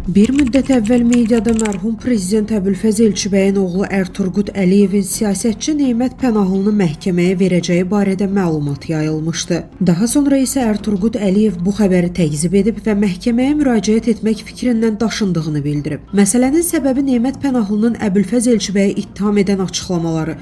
Bir müddət əvvəl mediada mərhum prezident Əbülfəz Elçibəyin oğlu Ərturqut Əliyevin siyasətçi Nemət Pənahlını məhkəməyə verəcəyi barədə məlumat yayılmışdı. Daha sonra isə Ərturqut Əliyev bu xəbəri təkzib edib və məhkəməyə müraciət etmək fikrindən daşındığını bildirib. Məsələnin səbəbi Nemət Pənahlının Əbülfəz Elçibəyi ittiham edən açıqlamaları,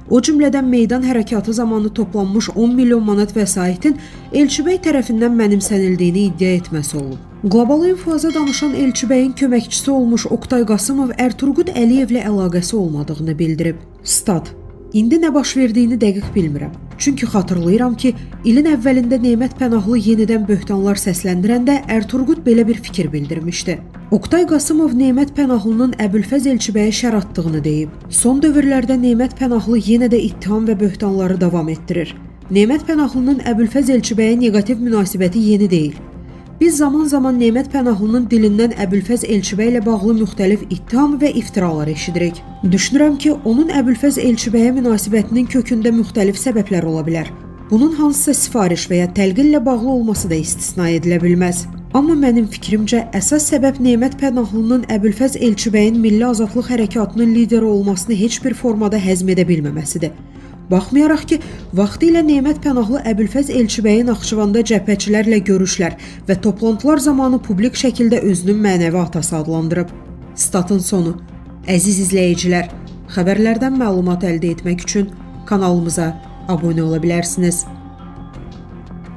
o cümlədən meydan hərəkatı zamanı toplanmış 10 milyon manat vəsaitin Elçibəy tərəfindən mənimsənildiyini iddia etməsi olub. Qlobal İnfoza danışan Elçibəyin köməkçisi olmuş Oqtay Qasımov Ərturqut Əliyevlə əlaqəsi olmadığını bildirib. Stat: İndi nə baş verdiyini dəqiq bilmirəm. Çünki xatırlayıram ki, ilin əvvəlində Nemət Pənahlı yenidən böhtanlar səsləndirəndə Ərturqut belə bir fikir bildirmişdi. Oqtay Qasımov Nemət Pənahlının Əbülfəz Elçibəyə şər atdığını deyib. Son dövrlərdə Nemət Pənahlı yenə də ittiham və böhtanları davam etdirir. Nemət Pənahlının Əbülfəz Elçibəyə neqativ münasibəti yeni deyil. Biz zaman-zaman Nemət Pənahlının dilindən Əbülfəz Elçibəy ilə bağlı müxtəlif ittiham və iftiralar eşidirik. Düşünürəm ki, onun Əbülfəz Elçibəyə münasibətinin kökündə müxtəlif səbəblər ola bilər. Bunun hansısa sifariş və ya təlqinlə bağlı olması da istisna edilə bilməz. Amma mənim fikrimcə əsas səbəb Nemət Pənahlının Əbülfəz Elçibəyin Milli Azadlıq Hərəkatının lideri olmasını heç bir formada həzm edə bilməməsidir. Baxmayaraq ki, vaxtilə Nemət Pənahlı Əbülfəz Elçibəyi Naxçıvanda cəbhəçilərlə görüşlər və toplantılar zamanı publik şəkildə özünün mənəvi atası adlandırıb. Statın sonu. Əziz izləyicilər, xəbərlərdən məlumat əldə etmək üçün kanalımıza abunə ola bilərsiniz.